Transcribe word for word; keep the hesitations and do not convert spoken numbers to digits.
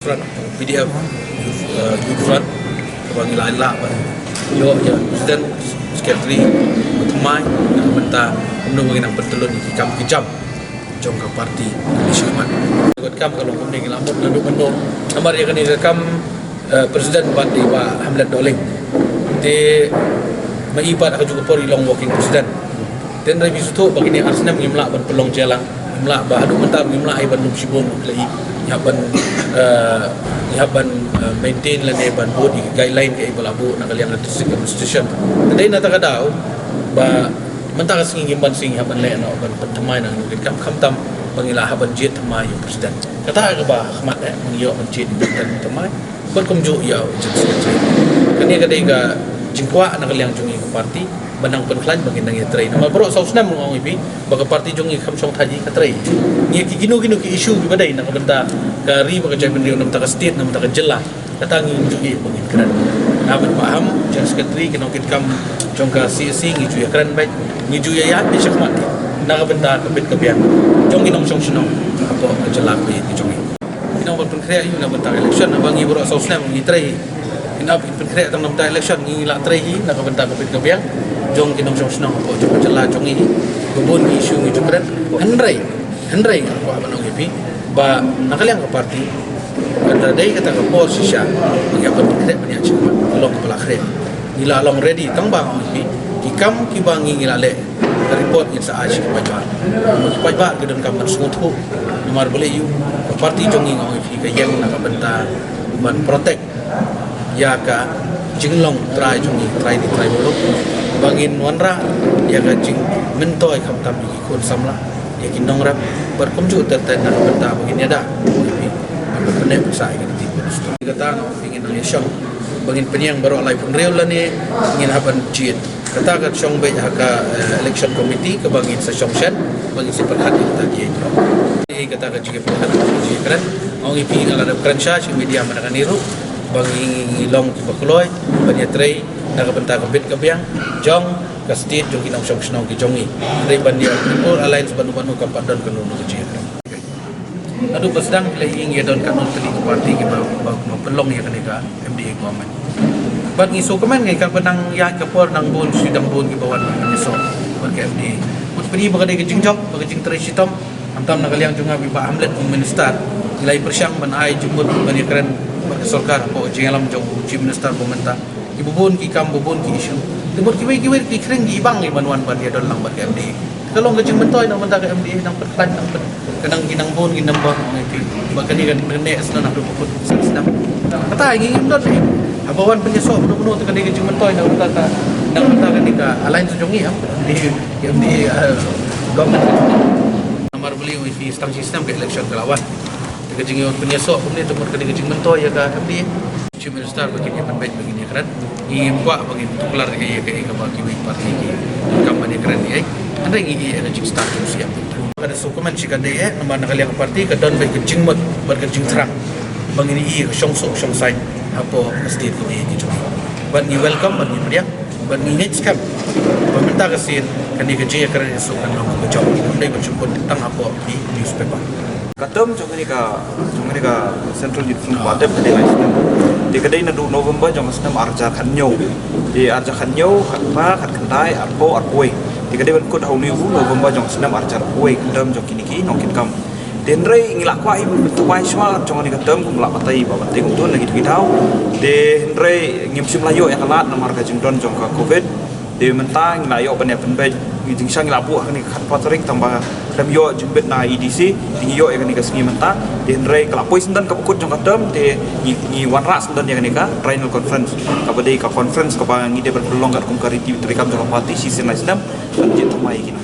Front, P D F, uh, Youth Front, kaba ngi la lah ban ïoh ïa president, secretary, thymmai, na ka bynta kumno ba ngin nang pyntlot ïa ki kam ki jam jong ka party. Ngi shu mat. Ka kam ka long kumne, ngi la mut naduh mynno. Namar ïa kane ka kam, uh, president bad i Bah Hamlet Dohling. Te ma i pat ha kajuh ka por i long working president. Te hynrei phi sngewthuh ba kine ar snem ngim lah ban pynlong jia lang, ngim lah, ba haduh mynta ngim lah ai ban lum shibun, la i ngi hap ban, eh, ngi hap ban, eh, maintain lane ban bud ïa ki guideline kaei ba la buh na ka liang ka district administration. Te dei na kata ka daw ba mynta ka sngi ngim ban sngi hap ban leh noh ban pynthymmai na ka kam, khamtam ba ngi la hap ban jied thymmai ïa u president. Kata kaba khmat eh ba ngi ïoh ban jied ïa u president thymmai. Bad kumjuh ïa u General Secretary. Kane ka dei ka jingkwah na ka liang jong ngi ka party ban nang pynkhlaiñ ba ngin nang ïatrei. Namar baroh saw snem ruh nga ong ïa phi ba ka party jong ngi kam shong thait ïa ka trei. Ngi ki kino kino ki issue kiba dei na ka bynta ka ri bad ka jaitbynriew, na bynta ka state, na bynta ka jylla, kata ngi ju ïa ba ngin kren. Nga bad Bah Ham, General Secretary, ki nongkitkam jong ka C A C, ngi ju ïakren beit, ngi ju ïa ïaid shakhmat na ka bynta ka bit ka biang jong ki nongshong shnong hapoh ka jylla kaba ïeit ka jong ngi. Ki nang ban pynkhreh ïa u na bynta election, naba ngi baroh saw snem ngi trei hi. Ki nang pynkhreh tang na bynta election, ngi la trei hi na ka bynta ka bit ka biang jong ki nongshong shnong hapoh jong ka jylla jong ngi. Ba bun ki issue ngi ju kren. Hynrei, hynrei nga kwah ban ong ïa phi ba na ka liang ka party, kata dei kata ka por shisha ba ngi hap ban pynkhreh ban ïaid shakhmat, ka long kaba la khreh. Ngi la long ready, tang ba nga ong ïa phi, ki kam kiba ngi, ngi la leh, ka report ngin sa ai sha ki paidbah. Ki paidbah ki donkam ban sngewthuh namar balei ïa u, ka party jong ngi, nga ong ïa phi, ka ïeng na ka bynta ban protect ïa ka jinglong trai jong ngi, trai ri trai muluk, ba ngin wanrah ïa ka jingmyntoi khamtam ïa ki khun samla, ïa ki nongrep, bad kumjuh ter ter na ka bynta ba ngin ïada, ong ïa phi, ban pyneh pynshai ïa ka ri. Kata nga ong ïa phi, ngin nang ïashong ba ngin pynïeng baroh laiphew hynriew lane ngin hap ban jied. Kata ka shong beit ha ka, eh, election committee kaba ngin sa shong shen ba ngin sa pyrkhat ïa kata ki ïa. Ïa kata ka jingpyrkhat ka jingkren. Nga ong ïa phi, nga la dep kren sha shi media mynta kane ruh ba ngi, ngi long kiba kloi ban ïatrei na ka bynta ka bit ka biang jong ka state, jong ki nongshong shnong ki jong ngi. Hynrei ban ïa People Alliance bad u, bad u kam pat don kano kano ka jingkren. Naduh ba sdang phi la ïohi ngi ïa don katno tylli ki party kiba, ba, ba pynlong ïa kane ka M D A government. Bad ngi sngewkmen ngi, katba nang ïaid ka por nang bun shi dang bun kiba wan ban ïasoh bad ka M D A. Mut pyni ba ka dei ka jingjop, ba ka jingtrei shitom. Khamtam na ka liang jong nga, ba i Bah Hamlet u minister, ngi la ïa pyrshang ban ai jingmut ban ïakren bad ka sorkar hapoh ka jingïalam jong u Chief Minister ba mynta. Kiba bun ki kam, ba bun ki issue. Te bad kiwei kiwei ki khring ki bang, ki ban wan ban ïadon lang bad ka M D A. Ka long ka jingmyntoi na ka bynta ka M D A, nang pynkhlan, nang pyn, ka nang ki nang bun ki number, ong ïa phi. Ba kane kan kane sna na rupa put sna. Kata ngi ngim don. Haba wan pynïasoh bun bun te kane ka jingmyntoi na ka bynta ka, na ka bynta kane ka alliance jong ngi, ha. Di M D A, eh, government. Namar balei, ong ïa phi, stang shi snem ka election ka la wan. Te ka jingïawan pynïasoh kumne te mut kane ka jingmyntoi ïa ka M D A. Chief Minister ba kin ïa pynbeit ba kin ïakren. Ngi ngim kwah ba ngin tuklar ïa ka, ïa ka, ïa kaba kiwei party ki kam ban ïakren ïa. Hynrei ngi ïa ka jingstad jong u C M. Ka da sngewkmen shi katdei eh, namar na ka liang ka party ka don beit ka jingmut bad ka jingthrang ba ngin ïa ka shongsuk shongsaiñ hapoh ka state kaba ïeit ka jong ngi. Bad ngi welcome bad ngi pdiang. Bad ngi ngeit skhem ba mynta ka sien kane ka jingïakren ïasuk kan long kaba jop. Kam dei ban shu kut tang hapoh ki newspaper. Ka term jong kane ka, jong kane ka Central Youth Front ba dep ka dei lai snem. Te ka dei naduh November jong ka snem ar hajar khathynñiew. Te ar hajar khathynñiew, khatphra, khatkhyndai, arphew, arphew wei. Te ka dei ban kut ha une u November jong ka snem ar hajar arphew wei ka term jong kine ki nongkitkam. Te hynrei ngi la kwah hi ban tawai shuwa jong kane ka term kum la batai ba ban tei kumto na kito ki daw. Te hynrei ngim shym la ïoh ïa ka lad namar ka jingdon jong ka covid. Te mynta ngi la ïoh ban ïa pynbeit, ngi jingshisha ngi la buh ha kane ka khatphra tarik tang ba khlem ïoh jingbit na E D C, te ngi ïoh ïa kane ka sngi mynta. Te hynrei ka la poi syndon kaba kut jong ka term, te ngi, ngi wanrah syndon ïa kane ka triennial conference. Kaba dei ka conference kaba ngi dei ban pynlong katkum ka riti treikam jong ka party shisien lai snem, ban jied thymmai ïa kine.